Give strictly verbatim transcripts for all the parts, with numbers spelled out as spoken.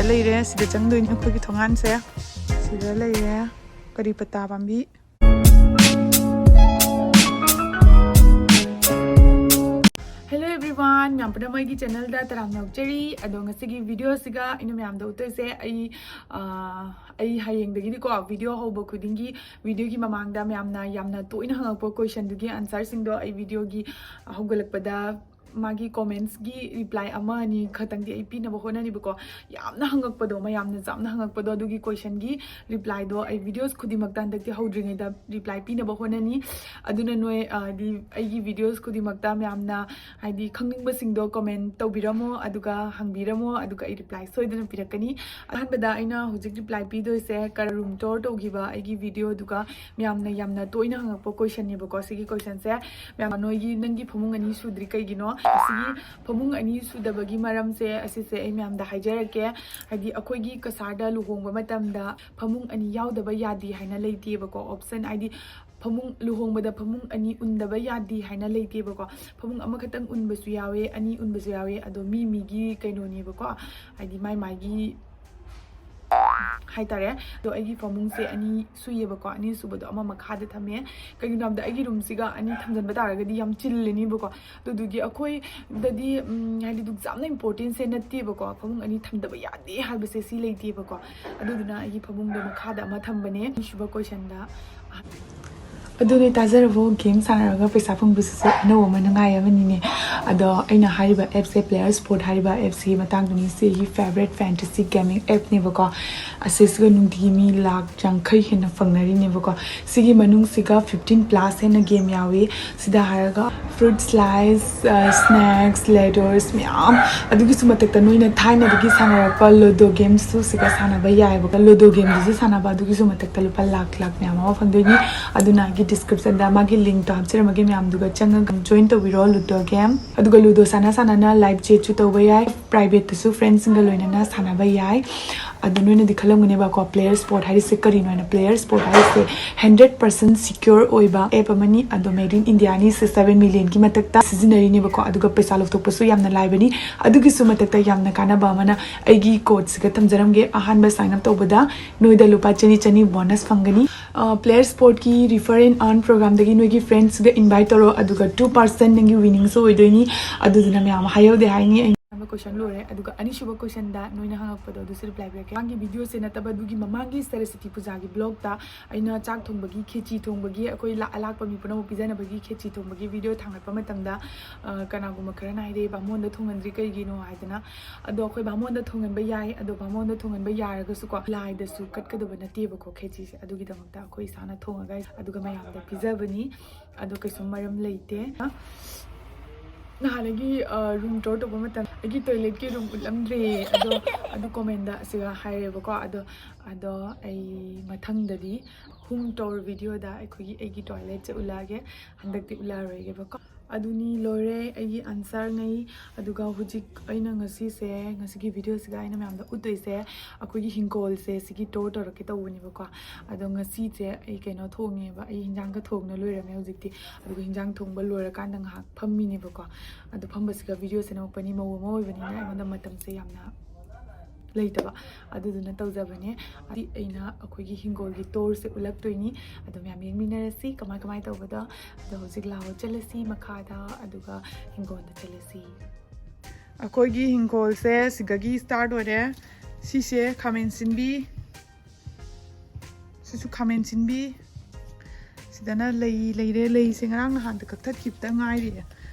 ꯂꯩꯔꯦ꯫ ꯁꯤꯗ ꯆꯪꯗꯣꯏꯅꯦ ꯑꯩꯈꯣꯏꯒꯤ ꯊꯣꯡꯒꯥꯟꯁꯦ꯫ ꯁꯤꯗ ꯂꯩꯔꯦ ꯀꯔꯤ ꯄꯇꯥ ꯄꯥꯝꯕꯤ꯫ Hello everyone, ꯃꯌꯥꯝ ꯄꯨꯝꯅꯃꯛ ꯑꯩꯒꯤ channelꯗ ꯇꯔꯥꯝꯅ ꯑꯣꯛꯆꯔꯤ꯫ ꯑꯗꯣ ꯉꯁꯤꯒꯤ videoꯁꯤꯒ ꯑꯩꯅ ꯃꯌꯥꯝꯗ ꯎꯠꯇꯣꯏꯁꯦ, ꯑꯩ ꯑꯥ, ꯑꯩ ꯍꯌꯦꯡꯗꯒꯤꯗꯤꯀꯣ video ꯍꯧꯕ ꯈꯨꯗꯤꯡꯒꯤ videoꯒꯤ ꯃꯃꯥꯡꯗ ꯃꯌꯥꯝꯅ ꯌꯥꯝꯅ ꯇꯣꯏꯅ ꯍꯪꯉꯛꯄ questionꯗꯨꯒꯤ answerꯁꯤꯡꯗꯣ ꯑꯩ videoꯒꯤ ꯍꯧꯒꯠꯂꯛꯄꯗ ꯃꯥꯒꯤ commentsꯀꯤ reply ꯑꯃ ꯑꯅꯤ ꯈꯛꯇꯪꯗꯤ ꯑꯩ ꯄꯤꯅꯕ ꯍꯣꯠꯅꯅꯤꯕꯀꯣ꯫ ꯌꯥꯝꯅ ꯍꯪꯉꯛꯄꯗꯣ, ꯃꯌꯥꯝꯅ ꯌꯥꯝꯅ ꯍꯪꯉꯛꯄꯗꯣ, ꯑꯗꯨꯒꯤ questionꯒꯤ replyꯗꯣ ꯑꯩ videos ꯈꯨꯗꯤꯡꯃꯛꯇ ꯍꯟꯗꯛꯇꯤ ꯍꯧꯗ꯭ꯔꯤꯉꯩꯗ reply ꯄꯤꯅꯕ ꯍꯣꯠꯅꯅꯤ꯫ ꯑꯗꯨꯅ ꯅꯣꯏ, ꯑ, ꯍꯥꯏꯗꯤ ꯑꯩꯒꯤ videos ꯈꯨꯗꯤꯡꯃꯛꯇ ꯃꯌꯥꯝꯅ ꯍꯥꯏꯗꯤ ꯈꯪꯅꯤꯡꯕꯁꯤꯡꯗꯣ comment ꯇꯧꯕꯤꯔꯝꯃꯣ, ꯑꯗꯨꯒ ꯍꯪꯕꯤꯔꯝꯃꯣ, ꯑꯗꯨꯒ ꯑꯩ reply ꯁꯣꯏꯗꯅ ꯄꯤꯔꯛꯀꯅꯤ꯫ ꯑꯍꯥꯟꯕꯗ ꯑꯩꯅ ꯍꯧꯖꯤꯛ reply ꯄꯤꯗꯣꯏꯁꯦ ꯀ-, room tour ꯇꯧꯈꯤꯕ ꯑꯩꯒꯤ videoꯗꯨꯒ ꯃꯌꯥꯝꯅ ꯌꯥꯝꯅ ꯇꯣꯏꯅ ꯍꯪꯉꯛꯄ questionꯅꯦꯕꯀꯣ꯫ ꯁꯤꯒꯤ questionꯁꯦ ꯃꯌꯥꯝ, ꯅꯣꯏꯒꯤ, "ꯅꯪꯒꯤ ꯐꯃꯨꯡ ꯑꯅꯤ ꯁꯨꯗ꯭ꯔꯤ ꯀꯩꯒꯤꯅꯣ?" ꯑꯁꯤꯒꯤ ꯐꯃꯨꯡ ꯑꯅꯤ ꯁꯨꯗꯕꯒꯤ ꯃꯔꯝꯁꯦ ꯑꯁꯤꯁꯦ ꯑꯩ ꯃꯌꯥꯝꯗ ꯍꯥꯏꯖꯔꯛꯀꯦ꯫ ꯍꯥꯏꯗꯤ ꯑꯩꯈꯣꯏꯒꯤ ꯀꯁꯥꯔꯗ ꯂꯨꯍꯣꯡꯕ ꯃꯇꯝꯗ ꯐꯃꯨꯡ ꯑꯅꯤ ꯌꯥꯎꯗꯕ ꯌꯥꯗꯦ ꯍꯥꯏꯅ ꯂꯩꯇꯦꯕꯀꯣ꯫ Option ꯍꯥꯏꯗꯤ ꯐꯃꯨꯡ, ꯂꯨꯍꯣꯡꯕꯗ ꯐꯃꯨꯡ ꯑꯅꯤ ꯎꯟꯗꯕ ꯌꯥꯗꯦ ꯍꯥꯏꯅ ꯂꯩꯇꯦꯕꯀꯣ꯫ ꯐꯃꯨꯡ ꯑꯃꯈꯛꯇꯪ ꯎꯟꯕꯁꯨ ꯌꯥꯎꯋꯦ, ꯑꯅꯤ ꯎꯟꯕꯁꯨ ꯌꯥꯎꯋꯦ꯫ ꯑꯗꯣ ꯃꯤ ꯃꯤꯒꯤ ꯀꯩꯅꯣꯅꯦꯕꯀꯣ, ꯍꯥꯏꯗꯤ ꯃꯥꯏ ꯃꯥꯏꯒꯤ ꯍꯥꯏꯇꯥꯔꯦ꯫ ꯑꯗꯣ ꯑꯩꯒꯤ ꯐꯃꯨꯡꯁꯦ ꯑꯅꯤ ꯁꯨꯏꯌꯦꯕꯀꯣ꯫ ꯑꯅꯤ ꯁꯨꯕꯗꯣ ꯑꯃ ꯃꯈꯥꯗ ꯊꯝꯃꯦ꯫ ꯀꯩꯒꯤꯅꯣ ꯍꯥꯏꯕꯗ ꯑꯩꯒꯤ roomꯁꯤꯒ ꯑꯅꯤ ꯊꯝꯖꯤꯟꯕ ꯇꯥꯔꯒꯗꯤ ꯌꯥꯝ ꯆꯤꯜꯂꯅꯤꯕꯀꯣ꯫ ꯑꯗꯨꯗꯨꯒꯤ ꯑꯩꯈꯣꯏꯗꯗꯤ, ꯎꯝ, ꯍꯥꯏꯗꯤ ꯑꯗꯨꯛ ꯌꯥꯝꯅ importanceꯁꯦ ꯅꯠꯇꯦꯕꯀꯣ꯫ ꯐꯃꯨꯡ ꯑꯅꯤ ꯊꯝꯗꯕ ꯌꯥꯗꯦ ꯍꯥꯏꯕꯁꯦ ꯁꯤ ꯂꯩꯇꯦꯕꯀꯣ꯫ ꯑꯗꯨꯗꯨꯅ ꯑꯩꯒꯤ ꯐꯃꯨꯡꯗꯣ ꯃꯈꯥꯗ ꯑꯃ ꯊꯝꯕꯅꯦ꯫ ꯑꯅꯤꯁꯨꯕ questionꯗ ꯑꯗꯨꯅꯦ, ꯇꯥꯖꯔꯕꯣ? Game ꯁꯥꯟꯅꯔꯒ ꯄꯩꯁꯥ ꯐꯪꯕꯁꯤꯁꯨ ꯑꯅꯧꯕ ꯑꯃ ꯅꯨꯡꯉꯥꯏ ꯑꯃꯅꯤꯅꯦ꯫ ꯑꯗꯣ ꯑꯩꯅ ꯍꯥꯏꯔꯤꯕ appꯁꯦ Player Sport ꯍꯥꯏꯔꯤꯕ appꯁꯤꯒꯤ ꯃꯇꯥꯡꯗꯨꯅꯤ꯫ ꯁꯤ ꯑꯩꯒꯤ favourite fantasy gaming appꯅꯦꯕꯀꯣ꯫ ꯑꯁꯤꯁꯤꯒ ꯅꯨꯡꯇꯤꯒꯤ ꯃꯤ ꯂꯥꯛ ꯌꯥꯡꯈꯩ ꯍꯦꯟꯅ ꯐꯪꯅꯔꯤꯅꯦꯕꯀꯣ꯫ ꯁꯤꯒꯤ ꯃꯅꯨꯡꯁꯤꯒ fifteen plus ꯍꯦꯟꯅ game ꯌꯥꯎꯏ꯫ ꯁꯤꯗ ꯍꯥꯏꯔꯒ fruit slice, ꯑ, snacks, ladders ꯃꯌꯥꯝ, ꯑꯗꯨꯒꯤꯁꯨ ꯃꯊꯛꯇ ꯅꯣꯏꯅ ꯊꯥꯏꯅꯗꯒꯤ ꯁꯥꯟꯅꯔꯛꯄ Ludo gameꯁꯨ ꯁꯤꯒ ꯁꯥꯟꯅꯕ ꯌꯥꯏꯑꯕꯀꯣ꯫ Ludo gameꯗꯨꯁꯨ ꯁꯥꯟꯅꯕ, ꯑꯗꯨꯒꯤꯁꯨ ꯃꯊꯛꯇ ꯂꯨꯄꯥ ꯂꯥꯛ ꯂꯥꯛ ꯃꯌꯥꯝ ꯑꯃ ꯐꯪꯗꯣꯏꯅꯤ꯫ ꯑꯗꯨꯅ ꯑꯩꯒꯤ descriptionꯗ ꯃꯥꯒꯤ linkꯇꯣ ꯍꯥꯞꯆꯔꯝꯃꯒꯦ, ꯃꯌꯥꯝꯗꯨꯒ ꯆꯪꯉꯒ join ꯇꯧꯕꯤꯔꯣ Ludo game꯫ ꯑꯗꯨꯒ Ludo ꯁꯥꯟꯅ ꯁꯥꯟꯅꯅ live chatꯁꯨ ꯇꯧꯕ ꯌꯥꯏ, privateꯇꯁꯨ friendsꯁꯤꯡꯒ ꯂꯣꯏꯅꯅ ꯁꯥꯟꯅꯕ ꯌꯥꯏ꯫ ꯑꯗꯣ ꯅꯣꯏꯅꯗꯤ ꯈꯜꯂꯝꯒꯅꯦꯕꯀꯣ, ꯄ꯭ꯂꯦꯌꯔ ꯁ꯭ꯄꯣꯔꯠ ꯍꯥꯏꯔꯤꯁꯦ ꯀꯔꯤꯅꯣ ꯍꯥꯏꯅ꯫ ꯄ꯭ꯂꯦꯌꯔ ꯁ꯭ꯄꯣꯔꯠ ꯍꯥꯏꯔꯤꯁꯦ ꯍꯟꯗ꯭ꯔꯦꯠ ꯄꯥꯔꯁꯦꯟ ꯁꯤꯀ꯭ꯌꯣꯔ ꯑꯣꯏꯕ ꯑꯦꯞ ꯑꯃꯅꯤ꯫ ꯑꯗꯣ ꯃꯦꯗ ꯏꯟ ꯏꯟꯗꯤꯌꯥꯅꯤ, ꯁꯤꯛꯁ ꯁꯚꯦꯟ ꯃꯤꯂꯤꯌꯟꯒꯤ ꯃꯊꯛꯇ ꯁꯤꯖꯤꯟꯅꯔꯤꯅꯦꯕꯀꯣ꯫ ꯑꯗꯨꯒ ꯄꯩꯁꯥ ꯂꯧꯊꯣꯛꯄꯁꯨ ꯌꯥꯝꯅ ꯂꯥꯏꯕꯅꯤ꯫ ꯑꯗꯨꯒꯤꯁꯨ ꯃꯊꯛꯇ ꯌꯥꯝꯅ ꯀꯥꯟꯅꯕ ꯑꯃꯅ, ꯑꯩꯒꯤ ꯀꯣꯗꯁꯤꯒ ꯊꯝꯖꯔꯝꯒꯦ, ꯑꯍꯥꯟꯕ ꯁꯥꯏꯟ ꯑꯞ ꯇꯧꯕꯗ ꯅꯣꯏꯗ ꯂꯨꯄꯥ ꯆꯅꯤ ꯆꯅꯤ ꯕꯣꯅꯁ ꯐꯪꯒꯅꯤ꯫ ꯄ꯭ꯂꯦꯌꯔ ꯁ꯭ꯄꯣꯔꯠꯀꯤ ꯔꯤꯐꯔ ꯑꯦꯟ ꯑꯔꯟ ꯄ꯭ꯔꯣꯒ꯭ꯔꯥꯝꯗꯒꯤ ꯅꯣꯏꯒꯤ ꯐ꯭ꯔꯦꯟꯁꯒ ꯏꯟꯚꯥꯏꯠ ꯇꯧꯔꯣ, ꯑꯗꯨꯒ ꯇꯨ ꯄꯥꯔꯁꯦꯟ ꯅꯪꯒꯤ ꯋꯤꯅꯤꯡꯁꯨ ꯑꯣꯏꯗꯣꯏꯅꯤ꯫ ꯑꯗꯨꯗꯨꯅ ꯃꯌꯥꯝ ꯍꯥꯏꯍꯧꯗꯦ ꯍꯥꯏꯅꯤ꯫ ꯑꯩ ꯑꯍꯥꯟꯕ ꯀꯣꯏꯁꯟ ꯂꯣꯏꯔꯦ, ꯑꯗꯨꯒ ꯑꯅꯤꯁꯨꯕ ꯀꯣꯏꯁꯟꯗ ꯅꯣꯏꯅ ꯍꯪꯉꯛꯄꯗꯣ ꯑꯗꯨꯁꯨ ꯔꯤꯄ꯭ꯂꯥꯏ ꯄꯤꯔꯛꯀꯦ꯫ ꯃꯃꯥꯡꯒꯤ ꯚꯤꯗꯤꯑꯣꯁꯦ ꯅꯠꯇꯕ, ꯑꯗꯨꯒꯤ ꯃꯃꯥꯡꯒꯤ ꯁꯔꯁ꯭ꯋꯇꯤ ꯄꯨꯖꯥꯒꯤ ꯕ꯭ꯂꯣꯛꯇ ꯑꯩꯅ ꯆꯥꯛ ꯊꯣꯡꯕꯒꯤ, ꯈꯦꯆꯤ ꯊꯣꯡꯕꯒꯤ, ꯑꯩꯈꯣꯏ ꯂꯥ-, ꯑꯂꯥꯛꯄ ꯃꯤ ꯄꯨꯝꯅꯃꯛ ꯄꯤꯖꯅꯕꯒꯤ ꯈꯦꯆꯤ ꯊꯣꯡꯕꯒꯤ ꯚꯤꯗꯤꯑꯣ ꯊꯥꯡꯒꯠꯄ ꯃꯇꯝꯗ, ꯑ, ꯀꯅꯥꯒꯨꯝꯕ ꯈꯔꯅ ꯍꯥꯏꯔꯛꯑꯦ, "ꯕꯥꯃꯣꯟꯗ ꯊꯣꯡꯍꯟꯗ꯭ꯔꯤ ꯀꯩꯒꯤꯅꯣ?" ꯍꯥꯏꯗꯅ꯫ ꯑꯗꯣ ꯑꯩꯈꯣꯏ ꯕꯥꯃꯣꯟꯗ ꯊꯣꯡꯍꯟꯕ ꯌꯥꯏ, ꯑꯗꯣ ꯕꯥꯃꯣꯟꯗ ꯊꯣꯡꯍꯟꯕ ꯌꯥꯔꯒꯁꯨꯀꯣ, ꯂꯥꯏꯗꯁꯨ ꯀꯠꯀꯗꯕ ꯅꯠꯇꯦꯕꯀꯣ ꯈꯦꯆꯤꯁꯦ꯫ ꯑꯗꯨꯒꯤꯗꯃꯛꯇ ꯑꯩꯈꯣꯏ ꯏꯁꯥꯅ ꯊꯣꯡꯉꯒ, ꯑꯗꯨꯒ ꯃꯌꯥꯝꯗ ꯄꯤꯖꯕꯅꯤ꯫ ꯑꯗꯣ ꯀꯩꯁꯨ ꯃꯔꯝ ꯂꯩꯇꯦ꯫ ꯅꯍꯥꯟꯗꯒꯤ, ꯑ, ꯔꯨꯝ ꯇꯣꯔ ꯇꯧꯕ ꯃꯇꯝ ꯑꯩꯒꯤ ꯇꯣꯏꯂꯦꯠꯀꯤ ꯔꯨꯝ ꯎꯠꯂꯝꯗ꯭ꯔꯦ꯫ ꯑꯗꯣ ꯑꯗꯨ ꯀꯣꯃꯦꯟꯗ ꯑꯁꯤꯒ ꯍꯥꯏꯔꯦꯕꯀꯣ꯫ ꯑꯗꯣ, ꯑꯗꯣ ꯑꯩ ꯃꯊꯪꯗꯗꯤ ꯍꯣꯝ ꯇꯣꯔ ꯚꯤꯗꯤꯑꯣꯗ ꯑꯩꯈꯣꯏꯒꯤ, ꯑꯩꯒꯤ ꯇꯣꯏꯂꯦꯠꯁꯦ ꯎꯠꯂꯛꯑꯒꯦ꯫ ꯍꯟꯗꯛꯇꯤ ꯎꯠꯂꯛꯑꯔꯣꯏꯒꯦꯕꯀꯣ꯫ ꯑꯗꯨꯅꯤ, ꯂꯣꯏꯔꯦ ꯑꯩꯒꯤ ꯑꯟꯁꯔꯉꯩ꯫ ꯑꯗꯨꯒ ꯍꯧꯖꯤꯛ ꯑꯩꯅ ꯉꯁꯤꯁꯦ, ꯉꯁꯤꯒꯤ ꯚꯤꯗꯤꯑꯣꯁꯤꯗ ꯑꯩꯅ ꯃꯌꯥꯝꯗ ꯎꯠꯇꯣꯏꯁꯦ ꯑꯩꯈꯣꯏꯒꯤ ꯍꯤꯡꯒꯣꯜꯁꯦ, ꯁꯤꯒꯤ ꯇꯣꯔ ꯇꯧꯔꯛꯀꯦ ꯇꯧꯕꯅꯦꯕꯀꯣ꯫ ꯑꯗꯣ ꯉꯁꯤꯁꯦ ꯑꯩ ꯀꯩꯅꯣ ꯊꯣꯡꯉꯦꯕ, ꯑꯩ ꯍꯤꯟꯖꯥꯡꯒ ꯊꯣꯡꯅ ꯂꯣꯏꯔꯝꯃꯦ ꯍꯧꯖꯤꯛꯇꯤ꯫ ꯑꯗꯨꯒ ꯍꯤꯟꯖꯥꯡ ꯊꯣꯡꯕ ꯂꯣꯏꯔꯀꯥꯟꯗ ꯉꯥꯏꯍꯥꯛ ꯐꯝꯃꯤꯅꯦꯕꯀꯣ꯫ ꯑꯗꯣ ꯐꯝꯕꯁꯤꯒ ꯚꯤꯗꯤꯑꯣꯁꯦ ꯅꯝꯃꯛꯄꯅꯤ, ꯃꯧ ꯑꯃ ꯑꯣꯏꯕꯅꯤꯅ ꯑꯩꯉꯣꯟꯗ ꯃꯇꯝꯁꯦ ꯌꯥꯝꯅ ꯂꯩꯇꯕ꯫ ꯑꯗꯨꯗꯨꯅ ꯇꯧꯖꯕꯅꯦ꯫ ꯑꯗꯤ ꯑꯩꯅ ꯑꯩꯈꯣꯏꯒꯤ ꯍꯤꯡꯒꯣꯜꯒꯤ ꯇꯣꯔꯁꯦ ꯎꯠꯂꯛꯇꯣꯏꯅꯤ꯫ ꯑꯗꯣ ꯃꯌꯥꯝ ꯌꯦꯡꯃꯤꯟꯅꯔꯁꯤ ꯀꯃꯥꯏ ꯀꯃꯥꯏ ꯇꯧꯕꯗꯣ꯫ ꯑꯗꯣ ꯍꯧꯖꯤꯛ ꯂꯥꯛꯑꯣ ꯆꯠꯂꯁꯤ ꯃꯈꯥꯗ, ꯑꯗꯨꯒ ꯍꯤꯡꯒꯣꯜꯗ ꯆꯠꯂꯁꯤ꯫ ꯑꯩꯈꯣꯏꯒꯤ ꯍꯤꯡꯒꯣꯜꯁꯦ ꯁꯤꯗꯒꯤ ꯁ꯭ꯇꯥꯔꯠ ꯑꯣꯏꯔꯦ꯫ ꯁꯤꯁꯦ ꯈꯥꯃꯦꯟ ꯁꯤꯟꯕꯤ, ꯁꯤꯁꯨ ꯈꯥꯃꯦꯟ ꯁꯤꯟꯕꯤ꯫ ꯁꯤꯗꯅ ꯂꯩ ꯂꯩꯔꯦ꯫ ꯂꯩꯁꯦ ꯉꯔꯥꯡ ꯅꯍꯥꯟꯗ ꯀꯛꯊꯠꯈꯤꯕꯇ ꯉꯥꯏꯔꯤꯌꯦ,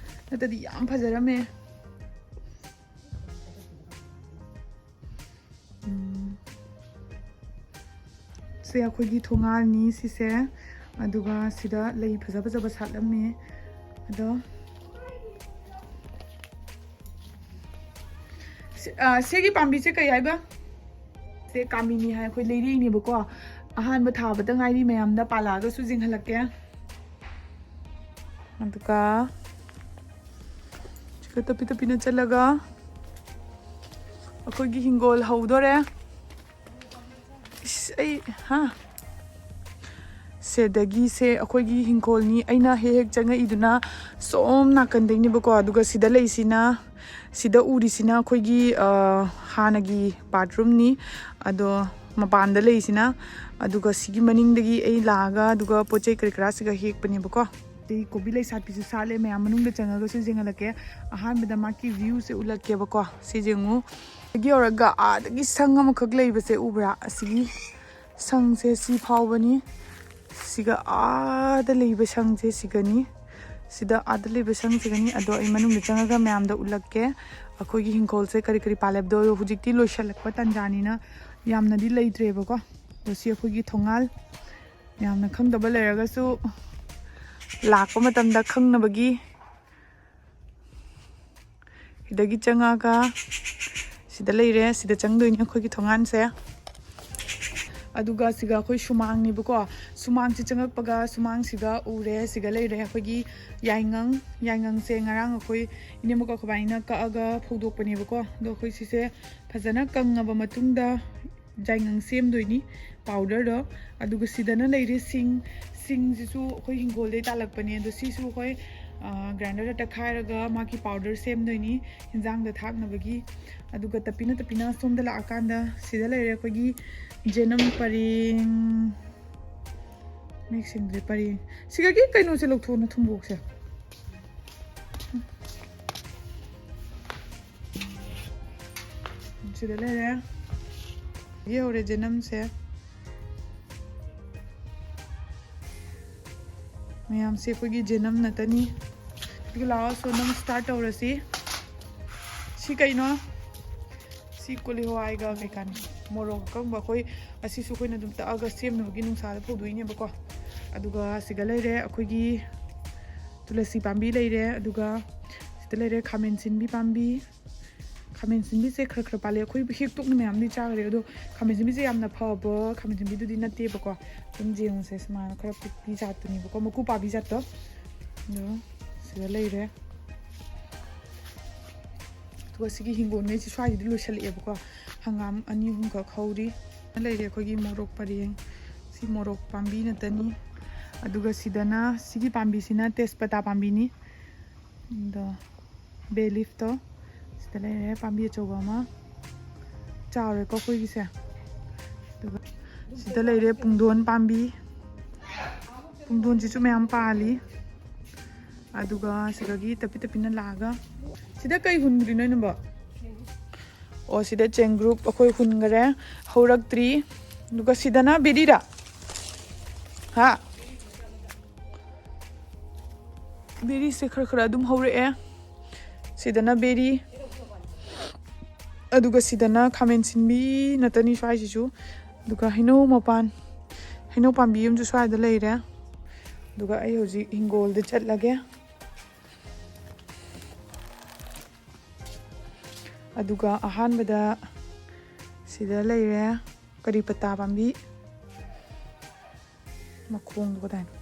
ꯅꯠꯇ꯭ꯔꯗꯤ ꯌꯥꯝ ꯐꯖꯔꯝꯃꯦ꯫ ꯎꯝ꯫ ꯁꯦ ꯑꯩꯈꯣꯏꯒꯤ ꯊꯣꯡꯒꯥꯜꯅꯤ ꯁꯤꯁꯦ꯫ ꯑꯗꯨꯒ ꯁꯤꯗ ꯂꯩ ꯐꯖ ꯐꯖꯕ ꯁꯥꯠꯂꯝꯃꯦ꯫ ꯑꯗꯣ ꯁꯤ-, ꯑ, ꯁꯤꯒꯤ ꯄꯥꯝꯕꯤꯁꯦ ꯀꯩ ꯍꯥꯏꯕ? ꯁꯦ ꯀꯥꯃꯤꯅꯤ ꯍꯥꯏ, ꯑꯩꯈꯣꯏ ꯂꯩꯔꯛꯏꯅꯦꯕꯀꯣ꯫ ꯑꯍꯥꯟꯕ ꯊꯥꯕꯗ ꯉꯥꯏꯔꯤ, ꯃꯌꯥꯝꯗ ꯄꯥꯜꯂꯛꯑꯒꯁꯨ ꯌꯦꯡꯍꯜꯂꯛꯀꯦ꯫ ꯑꯗꯨꯒ ꯁꯤꯒ ꯇꯞꯄꯤ ꯇꯞꯄꯤꯅ ꯆꯠꯂꯒ ꯑꯩꯈꯣꯏꯒꯤ ꯍꯤꯡꯒꯣꯜ ꯍꯧꯗꯣꯔꯦ꯫ ꯑꯩ ꯍꯥ ꯁꯤꯗꯒꯤꯁꯦ ꯑꯩꯈꯣꯏꯒꯤ ꯍꯤꯡꯈꯣꯜꯅꯤ꯫ ꯑꯩꯅ ꯍꯦꯛ ꯍꯦꯛ ꯆꯪꯉꯛꯏꯗꯨꯅ ꯁꯣꯝ ꯅꯥꯀꯟꯗꯩꯅꯦꯕꯀꯣ꯫ ꯑꯗꯨꯒ ꯁꯤꯗ ꯂꯩꯁꯤꯅ, ꯁꯤꯗ ꯎꯔꯤꯁꯤꯅ ꯑꯩꯈꯣꯏꯒꯤ, ꯑ, ꯍꯥꯟꯅꯒꯤ ꯕꯥꯠꯔꯨꯝꯅꯤ꯫ ꯑꯗꯣ ꯃꯄꯥꯟꯗ ꯂꯩꯁꯤꯅ, ꯑꯗꯨꯒ ꯁꯤꯒꯤ ꯃꯅꯤꯡꯗꯒꯤ ꯑꯩ ꯂꯥꯛꯑꯒ ꯑꯗꯨꯒ ꯄꯣꯠ ꯆꯩ ꯀꯔꯤ ꯀꯔꯥꯁꯤꯒ ꯍꯦꯛꯄꯅꯦꯕꯀꯣ꯫ ꯑꯩ ꯀꯣꯕꯤ ꯂꯩ ꯁꯥꯠꯄꯤꯁꯨ ꯁꯥꯠꯂꯦ꯫ ꯃꯌꯥꯝ ꯃꯅꯨꯡꯗ ꯆꯪꯉꯒꯁꯨ ꯌꯦꯡꯍꯜꯂꯛꯀꯦ꯫ ꯑꯍꯥꯟꯕꯗ ꯃꯥꯒꯤ ꯚ꯭ꯌꯨꯁꯦ ꯎꯠꯂꯛꯀꯦꯕꯀꯣ꯫ ꯁꯤ ꯌꯦꯡꯉꯨ꯫ ꯁꯤꯗꯒꯤ ꯌꯧꯔꯒ ꯑꯥꯗꯒꯤ ꯁꯪ ꯑꯃꯈꯛ ꯂꯩꯕꯁꯦ ꯎꯕ꯭ꯔꯥ? ꯑꯁꯤꯒꯤ ꯁꯪꯁꯦ ꯁꯤ ꯐꯥꯎꯕꯅꯤ꯫ ꯁꯤꯒ ꯑꯥꯗ ꯂꯩꯕ ꯁꯪꯁꯦ ꯁꯤꯒꯅꯤ꯫ ꯁꯤꯗ ꯑꯥꯗ ꯂꯩꯕ ꯁꯪꯁꯤꯒꯅꯤ꯫ ꯑꯗꯣ ꯑꯩ ꯃꯅꯨꯡꯗ ꯆꯪꯉꯒ ꯃꯌꯥꯝꯗ ꯎꯠꯂꯛꯀꯦ꯫ ꯑꯩꯈꯣꯏꯒꯤ ꯍꯤꯡꯈꯣꯜꯁꯦ ꯀꯔꯤ ꯀꯔꯤ ꯄꯥꯜꯂꯦ ꯍꯥꯏꯕꯗꯣ꯫ ꯍꯧꯖꯤꯛꯇꯤ ꯂꯣꯏꯁꯤꯜꯂꯛꯄ ꯇꯥꯟꯖꯥꯅꯤꯅ ꯌꯥꯝꯅꯗꯤ ꯂꯩꯇ꯭ꯔꯦꯕꯀꯣ꯫ ꯑꯗꯣ ꯁꯤ ꯑꯩꯈꯣꯏꯒꯤ ꯊꯣꯡꯒꯥꯜ꯫ ꯌꯥꯝꯅ ꯈꯪꯗꯕ ꯂꯩꯔꯒꯁꯨ ꯂꯥꯛꯄ ꯃꯇꯝꯗ ꯈꯪꯅꯕꯒꯤ꯫ ꯁꯤꯗꯒꯤ ꯆꯪꯉꯒ ꯁꯤꯗ ꯂꯩꯔꯦ꯫ ꯁꯤꯗ ꯆꯪꯗꯣꯏꯅꯦ ꯑꯩꯈꯣꯏꯒꯤ ꯊꯣꯡꯒꯥꯟꯁꯦ꯫ ꯑꯗꯨꯒ ꯁꯤꯒ ꯑꯩꯈꯣꯏ ꯁꯨꯃꯥꯡꯅꯦꯕꯀꯣ꯫ ꯁꯨꯃꯥꯡꯁꯤ ꯆꯪꯉꯛꯄꯒ ꯁꯨꯃꯥꯡꯁꯤꯒ ꯎꯔꯦ꯫ ꯁꯤꯒ ꯂꯩꯔꯦ ꯑꯩꯈꯣꯏꯒꯤ ꯌꯥꯏꯉꯪ꯫ ꯌꯥꯏꯉꯪꯁꯦ ꯉꯔꯥꯡ ꯑꯩꯈꯣꯏ ꯏꯅꯦꯝꯕꯣꯛ ꯑꯩꯈꯣꯏꯕꯥꯏꯅ ꯀꯛꯑꯒ ꯐꯧꯗꯣꯛꯄꯅꯦꯕꯀꯣ꯫ ꯑꯗꯣ ꯑꯩꯈꯣꯏ ꯁꯤꯁꯦ ꯐꯖꯅ ꯀꯪꯉꯕ ꯃꯇꯨꯡꯗ ꯌꯥꯏꯉꯪ ꯁꯦꯝꯗꯣꯏꯅꯤ, ꯄꯥꯎꯗꯔꯗꯣ꯫ ꯑꯗꯨꯒ ꯁꯤꯗꯅ ꯂꯩꯔꯦ ꯁꯤꯡ꯫ ꯁꯤꯡꯁꯤꯁꯨ ꯑꯩꯈꯣꯏ ꯍꯤꯡꯒꯣꯜꯗꯩ ꯇꯥꯜꯂꯛꯄꯅꯦ꯫ ꯑꯗꯣ ꯁꯤꯁꯨ ꯑꯩꯈꯣꯏ, ꯑ, ꯒ꯭ꯔꯥꯏꯟꯗꯔꯗ ꯇꯛꯈꯥꯏꯔꯒ ꯃꯥꯒꯤ ꯄꯥꯎꯗꯔ ꯁꯦꯝꯗꯣꯏꯅꯤ ꯍꯤꯟꯖꯥꯡꯗ ꯊꯥꯛꯅꯕꯒꯤ꯫ ꯑꯗꯨꯒ ꯇꯞꯄꯤꯅ ꯇꯞꯄꯤꯅ ꯁꯣꯝꯗ ꯂꯥꯛꯑꯀꯥꯟꯗ ꯁꯤꯗ ꯂꯩꯔꯦ ꯑꯩꯈꯣꯏꯒꯤ ꯖꯦꯅꯝ ꯄꯔꯦꯡ꯫ ꯃꯌꯦꯛ ꯁꯦꯡꯗ꯭ꯔꯦ, ꯄꯔꯦꯡ꯫ ꯁꯤꯗꯒꯤ ꯀꯩꯅꯣꯁꯦ ꯂꯧꯊꯣꯛꯑꯣ, ꯊꯨꯝꯕꯣꯛꯁꯦ꯫ ꯁꯤꯗ ꯂꯩꯔꯦ꯫ ꯌꯧꯔꯦ ꯖꯦꯅꯝꯁꯦ꯫ ꯃꯌꯥꯝꯁꯦ ꯑꯩꯈꯣꯏꯒꯤ ꯖꯦꯅꯝ ꯅꯠꯇꯅꯤ꯫ ꯑꯗꯨꯒ ꯂꯥꯛꯑꯣ, ꯁꯣ ꯅꯝ ꯁ꯭ꯇꯥꯔꯠ ꯇꯧꯔꯁꯤ꯫ ꯁꯤ ꯀꯩꯅꯣ? ꯁꯤ ꯀꯣꯂꯤ ꯍꯋꯥꯏꯒ ꯀꯩꯀꯥꯅꯤ꯫ ꯃꯣꯔꯣꯛ ꯑꯀꯪꯕ ꯑꯩꯈꯣꯏ ꯑꯁꯤꯁꯨ ꯑꯩꯈꯣꯏꯅ ꯑꯗꯨꯝ ꯇꯛꯑꯒ ꯁꯦꯝꯅꯕꯒꯤ ꯅꯨꯡꯁꯥꯗ ꯐꯧꯗꯣꯛꯏꯅꯦꯕꯀꯣ꯫ ꯑꯗꯨꯒ ꯁꯤꯗ ꯂꯩꯔꯦ ꯑꯩꯈꯣꯏꯒꯤ ꯇꯨꯂꯁꯤ ꯄꯥꯝꯕꯤ ꯂꯩꯔꯦ꯫ ꯑꯗꯨꯒ ꯁꯤꯗ ꯂꯩꯔꯦ ꯈꯥꯃꯦꯟ ꯁꯤꯟꯕꯤ ꯄꯥꯝꯕꯤ꯫ ꯈꯥꯃꯦꯟ ꯁꯤꯟꯕꯤꯁꯦ ꯈꯔ ꯈꯔ ꯄꯥꯜꯂꯦ꯫ ꯑꯩꯈꯣꯏ ꯍꯦꯛꯇꯣꯛꯅ ꯃꯌꯥꯝꯗꯤ ꯆꯥꯈ꯭ꯔꯦ꯫ ꯑꯗꯣ ꯈꯥꯃꯦꯟ ꯁꯤꯟꯕꯤꯁꯦ ꯌꯥꯝꯅ ꯐꯕ ꯈꯥꯃꯦꯟ ꯁꯤꯟꯕꯤꯗꯨꯗꯤ ꯅꯠꯇꯦꯕꯀꯣ꯫ ꯑꯗꯨꯝ ꯌꯦꯡꯉꯨꯁꯦ, ꯁꯨꯃꯥꯏꯅ ꯈꯔ ꯄꯤꯛꯄꯤ ꯖꯥꯠꯇꯨꯅꯦꯕꯀꯣ, ꯃꯀꯨ ꯄꯥꯕꯤ ꯖꯥꯠꯇꯣ꯫ ꯑꯗꯣ ꯁꯤꯗ ꯂꯩꯔꯦ꯫ ꯑꯗꯨꯒ ꯁꯤꯒꯤ ꯍꯤꯡꯒꯣꯜꯉꯩꯁꯤ ꯁ꯭ꯋꯥꯏꯁꯤꯗꯤ ꯂꯣꯏꯁꯤꯜꯂꯛꯑꯦꯕꯀꯣ꯫ ꯍꯪꯒꯥꯝ ꯑꯅꯤ ꯑꯍꯨꯝꯈꯛ ꯍꯧꯔꯤ꯫ ꯂꯩꯔꯦ ꯑꯩꯈꯣꯏꯒꯤ ꯃꯣꯔꯣꯛ ꯄꯔꯦꯡ꯫ ꯁꯤ ꯃꯣꯔꯣꯛ ꯄꯥꯝꯕꯤ ꯅꯠꯇꯅꯤ꯫ ꯑꯗꯨꯒ ꯁꯤꯗꯅ, ꯁꯤꯒꯤ ꯄꯥꯝꯕꯤꯁꯤꯅ ꯇꯦꯖꯄꯇꯥ ꯄꯥꯝꯕꯤꯅꯤ꯫ ꯑꯗꯣ ꯕꯦ ꯂꯤꯐꯇꯣ ꯁꯤꯗ ꯂꯩꯔꯦ, ꯄꯥꯝꯕꯤ ꯑꯆꯧꯕ ꯑꯃ꯫ ꯆꯥꯎꯔꯦꯀꯣ ꯑꯩꯈꯣꯏꯒꯤꯁꯦ꯫ ꯑꯗꯨꯒ ꯁꯤꯗ ꯂꯩꯔꯦ ꯄꯨꯡꯗꯣꯟ ꯄꯥꯝꯕꯤ꯫ ꯄꯨꯡꯗꯣꯟꯁꯤꯁꯨ ꯃꯌꯥꯝ ꯄꯥꯜꯂꯤ꯫ ꯑꯗꯨꯒ ꯁꯤꯗꯒꯤ ꯇꯞꯄꯤ ꯇꯞꯄꯤꯅ ꯂꯥꯛꯑꯒ, ꯁꯤꯗ ꯀꯩ ꯍꯨꯟꯈ꯭ꯔꯤꯅꯣ ꯏꯅꯝꯕ? ꯑꯣ, ꯁꯤꯗ ꯆꯦꯡꯒ꯭ꯔꯨꯞ ꯑꯩꯈꯣꯏ ꯍꯨꯟꯈꯔꯦ, ꯍꯧꯔꯛꯇ꯭ꯔꯤ꯫ ꯑꯗꯨꯒ ꯁꯤꯗꯅ ꯕꯦꯔꯤꯔꯥ? ꯍꯥ? ꯕꯦꯔꯤꯁꯦ ꯈꯔ ꯈꯔ ꯑꯗꯨꯝ ꯍꯧꯔꯛꯑꯦ꯫ ꯁꯤꯗꯅ ꯕꯦꯔꯤ, ꯑꯗꯨꯒ ꯁꯤꯗꯅ ꯈꯥꯃꯦꯟ ꯁꯤꯟꯕꯤ ꯅꯠꯇꯅꯤ ꯁ꯭ꯋꯥꯏꯁꯤꯁꯨ꯫ ꯑꯗꯨꯒ ꯍꯩꯅꯧ ꯃꯄꯥꯟ, ꯍꯩꯅꯧ ꯄꯥꯝꯕꯤ ꯑꯃꯁꯨ ꯁ꯭ꯋꯥꯏꯗ ꯂꯩꯔꯦ꯫ ꯑꯗꯨꯒ ꯑꯩ ꯍꯧꯖꯤꯛ ꯍꯤꯡꯒꯣꯜꯗ ꯆꯠꯂꯒꯦ꯫ ꯑꯗꯨꯒ ꯑꯍꯥꯟꯕꯗ ꯁꯤꯗ ꯂꯩꯔꯦ ꯀꯔꯤ ꯄꯇꯥ ꯄꯥꯝꯕꯤ꯫ ꯃꯈꯣꯡꯗꯣ ꯀꯗꯥꯏꯅꯣ?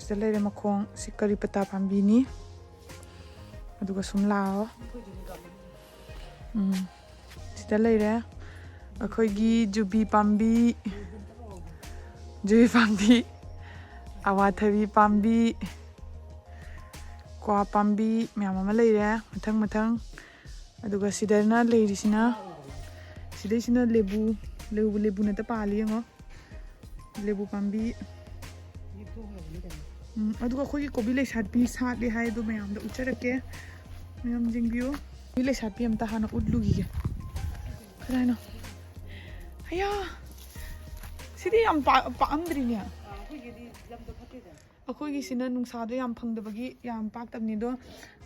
ꯁꯤꯗ ꯂꯩꯔꯦ ꯃꯈꯣꯡ꯫ ꯁꯤ ꯀꯔꯤ ꯄꯇꯥ ꯄꯥꯝꯕꯤꯅꯤ꯫ ꯑꯗꯨꯒ ꯁꯨꯝ ꯂꯥꯛꯑꯣ꯫ ꯎꯝ꯫ ꯁꯤꯗ ꯂꯩꯔꯦ ꯑꯩꯈꯣꯏꯒꯤ ꯖꯨꯕꯤ ꯄꯥꯝꯕꯤ, ꯖꯨꯕꯤ ꯄꯥꯝꯕꯤ, ꯑꯋꯥꯊꯕꯤ ꯄꯥꯝꯕꯤ, ꯀ꯭ꯋꯥ ꯄꯥꯝꯕꯤ ꯃꯌꯥꯝ ꯑꯃ ꯂꯩꯔꯦ ꯃꯊꯪ ꯃꯊꯪ꯫ ꯑꯗꯨꯒ ꯁꯤꯗꯅ ꯂꯩꯔꯤꯁꯤꯅ, ꯁꯤꯗꯩꯁꯤꯅ ꯂꯦꯕꯨ, ꯂꯦꯕꯨ, ꯂꯦꯕꯨ ꯅꯠꯇ ꯄꯥꯜꯂꯤ ꯌꯦꯡꯉꯣ꯫ ꯂꯦꯕꯨ ꯄꯥꯝꯕꯤ꯫ ꯎꯝ, ꯑꯗꯨꯒ ꯑꯩꯈꯣꯏꯒꯤ ꯀꯣꯕꯤ ꯂꯩꯁꯥꯠꯄꯤ ꯁꯥꯠꯂꯤ ꯍꯥꯏ, ꯑꯗꯨ ꯃꯌꯥꯝꯗ ꯎꯠꯆꯔꯛꯀꯦ꯫ ꯃꯌꯥꯝ ꯌꯦꯡꯕꯤꯌꯨ꯫ ꯀꯣꯕꯤ ꯂꯩꯁꯥꯠꯄꯤ ꯑꯝꯇ ꯍꯥꯟꯅ ꯎꯠꯂꯨꯈꯤꯒꯦ꯫ ꯀꯗꯥꯏꯅꯣ? ꯑꯌꯥ! ꯁꯤꯗꯤ ꯌꯥꯝ ꯄꯥꯛ-, ꯄꯥꯛꯑꯝꯗ꯭ꯔꯤꯅꯦ꯫ ꯑꯩꯈꯣꯏꯒꯤꯁꯤꯅ ꯅꯨꯡꯁꯥꯗꯣ ꯌꯥꯝ ꯐꯪꯗꯕꯒꯤ ꯌꯥꯝ ꯄꯥꯛꯇꯕꯅꯤ꯫ ꯑꯗꯣ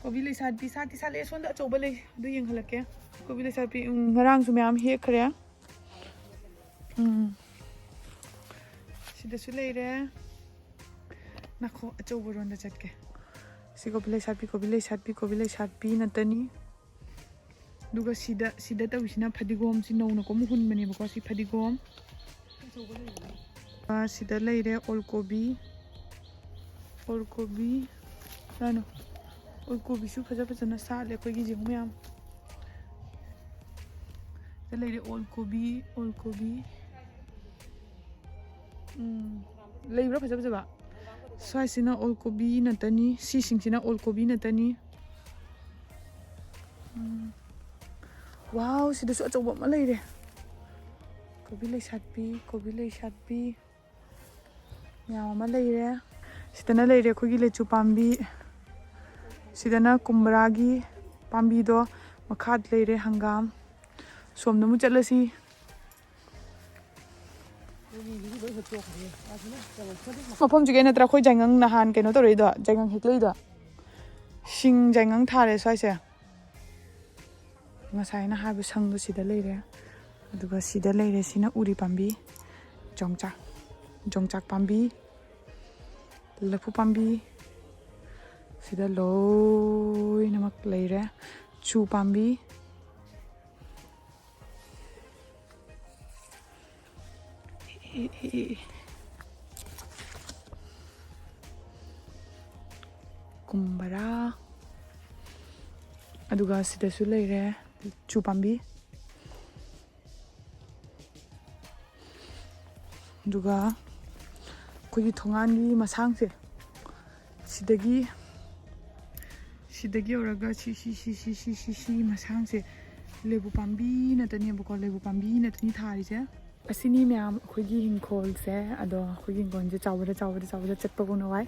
ꯀꯣꯕꯤ ꯂꯩꯁꯥꯠꯄꯤ ꯁꯥꯠꯇꯤ ꯁꯥꯠꯂꯦ꯫ ꯁꯣꯝꯗ ꯑꯆꯧꯕ ꯂꯩ, ꯑꯗꯨ ꯌꯦꯡꯍꯜꯂꯛꯀꯦ꯫ ꯀꯣꯕꯤ ꯂꯩꯁꯥꯠꯄꯤ, ꯎꯝ, ꯉꯔꯥꯡꯁꯨ ꯃꯌꯥꯝ ꯍꯦꯛꯈ꯭ꯔꯦ꯫ ꯎꯝ꯫ ꯁꯤꯗꯁꯨ ꯂꯩꯔꯦ꯫ ꯅꯥꯈꯣ, ꯑꯆꯧꯕꯔꯣꯝꯗ ꯆꯠꯀꯦ꯫ ꯁꯤ ꯀꯣꯕꯤ ꯂꯩꯁꯥꯠꯄꯤ, ꯀꯣꯕꯤ ꯂꯩꯁꯥꯠꯄꯤ, ꯀꯣꯕꯤ ꯂꯩꯁꯥꯠꯄꯤ ꯅꯠꯇꯅꯤ꯫ ꯑꯗꯨꯒ ꯁꯤꯗ, ꯁꯤꯗ ꯇꯧꯔꯤꯁꯤꯅ ꯐꯗꯤꯒꯣꯝꯁꯤ ꯅꯧꯅ ꯀꯨꯝ ꯍꯨꯟꯕꯅꯦꯕꯀꯣ, ꯁꯤ ꯐꯗꯤꯒꯣꯝ꯫ ꯑꯥ, ꯁꯤꯗ ꯂꯩꯔꯦ ꯑꯣꯜ ꯀꯣꯕꯤ꯫ ꯑꯣꯜ ꯀꯣꯕꯤ꯫ ꯀꯩꯅꯣ? ꯑꯣꯜ ꯀꯣꯕꯤꯁꯨ ꯐꯖ ꯐꯖꯅ ꯁꯥꯠꯂꯦ ꯑꯩꯈꯣꯏꯒꯤ ꯌꯦꯡꯉꯨ ꯃꯌꯥꯝ꯫ ꯂꯩꯔꯦ ꯑꯣꯜ ꯀꯣꯕꯤ, ꯑꯣꯜ ꯀꯣꯕꯤ꯫ ꯎꯝ, ꯂꯩꯕ꯭ꯔꯥ ꯐꯖ ꯐꯖꯕ? ꯁ꯭ꯋꯥꯏꯁꯤꯅ ꯑꯣꯜ ꯀꯣꯕꯤ ꯅꯠꯇꯅꯤ, ꯁꯤꯁꯤꯡꯁꯤꯅ ꯑꯣꯜ ꯀꯣꯕꯤ ꯅꯠꯇꯅꯤ꯫ ꯎꯝ꯫ ꯋꯥꯎ, ꯁꯤꯗꯁꯨ ꯑꯆꯧꯕ ꯑꯃ ꯂꯩꯔꯦ꯫ ꯀꯣꯕꯤ ꯂꯩꯁꯥꯠꯄꯤ, ꯀꯣꯕꯤ ꯂꯩꯁꯥꯠꯄꯤ꯫ ꯃꯌꯥꯝ ꯑꯃ ꯂꯩꯔꯦ꯫ ꯁꯤꯗꯅ ꯂꯩꯔꯦ ꯑꯩꯈꯣꯏꯒꯤ ꯂꯦꯆꯨ ꯄꯥꯝꯕꯤ꯫ ꯁꯤꯗꯅ ꯀꯨꯝꯕ꯭ꯔꯥꯒꯤ ꯄꯥꯝꯕꯤꯗꯣ, ꯃꯈꯥꯗ ꯂꯩꯔꯦ ꯍꯪꯒꯥꯝ꯫ ꯁꯣꯝꯗ ꯑꯃꯨꯛ ꯆꯠꯂꯁꯤ꯫ ꯃꯐꯝꯁꯤꯒꯤ ꯅꯠꯇ꯭ꯔꯥ ꯑꯩꯈꯣꯏ ꯖꯥꯏꯉꯪ ꯅꯍꯥꯟ ꯀꯩꯅꯣ ꯇꯧꯔꯛꯏꯗꯣ, ꯖꯥꯏꯉꯪ ꯍꯦꯛꯂꯛꯏꯗꯣ? ꯁꯤꯡ ꯖꯥꯏꯉꯪ ꯊꯥꯔꯦ ꯁ꯭ꯋꯥꯏꯁꯦ꯫ ꯉꯁꯥꯏꯅ ꯍꯥꯏꯕ ꯁꯪꯗꯣ ꯁꯤꯗ ꯂꯩꯔꯦ꯫ ꯑꯗꯨꯒ ꯁꯤꯗ ꯂꯩꯔꯦ, ꯁꯤꯅ ꯎꯔꯤ ꯄꯥꯝꯕꯤ, ꯌꯣꯡꯆꯥꯛ, ꯌꯣꯡꯆꯥꯛ ꯄꯥꯝꯕꯤ, ꯂꯐꯨ ꯄꯥꯝꯕꯤ, ꯁꯤꯗ ꯂꯣꯏꯅꯃꯛ ꯂꯩꯔꯦ꯫ ꯆꯨ ꯄꯥꯝꯕꯤ, ꯀꯨꯝꯕꯔꯥ꯫ ꯑꯗꯨꯒ ꯁꯤꯗꯁꯨ ꯂꯩꯔꯦ ꯆꯨ ꯄꯥꯝꯕꯤ꯫ ꯑꯗꯨꯒ ꯑꯩꯈꯣꯏꯒꯤ ꯊꯣꯡꯒꯥꯟꯒꯤ ꯃꯁꯥꯡꯁꯦ, ꯁꯤꯗꯒꯤ, ꯁꯤꯗꯒꯤ ꯌꯧꯔꯒ ꯁꯤ, ꯁꯤ, ꯁꯤ ꯃꯁꯥꯡꯁꯦ ꯂꯦꯕꯨ ꯄꯥꯝꯕꯤ ꯅꯠꯇꯅꯦꯕꯀꯣ, ꯂꯦꯕꯨ ꯄꯥꯝꯕꯤ ꯅꯠꯇꯅꯤ ꯊꯥꯔꯤꯁꯦ꯫ ꯑꯁꯤꯅꯤ ꯃꯌꯥꯝ ꯑꯩꯈꯣꯏꯒꯤ ꯏꯪꯈꯣꯜꯁꯦ꯫ ꯑꯗꯣ ꯑꯩꯈꯣꯏꯒꯤ ꯏꯪꯈꯣꯜꯁꯦ ꯆꯥꯎꯕꯗ, ꯆꯥꯎꯕꯗ, ꯆꯥꯎꯕꯗ ꯆꯠꯄꯕꯨ ꯅꯨꯡꯉꯥꯏ꯫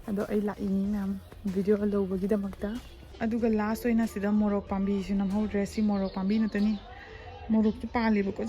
ꯑꯗꯣ ꯑꯩ ꯂꯥꯛꯏꯅꯤ ꯃꯌꯥꯝ video ꯂꯧꯕꯒꯤꯗꯃꯛꯇ꯫ ꯑꯗꯨꯒ last ꯑꯣꯏꯅ ꯁꯤꯗ ꯃꯣꯔꯣꯛ ꯄꯥꯝꯕꯤꯁꯨ ꯅꯝꯍꯧꯗ꯭ꯔꯦ꯫ ꯁꯤ ꯃꯣꯔꯣꯛ ꯄꯥꯝꯕꯤ ꯅꯠꯇꯅꯤ, ꯃꯣꯔꯣꯛꯇꯤ ꯄꯥꯜꯂꯦꯕꯀꯣ꯫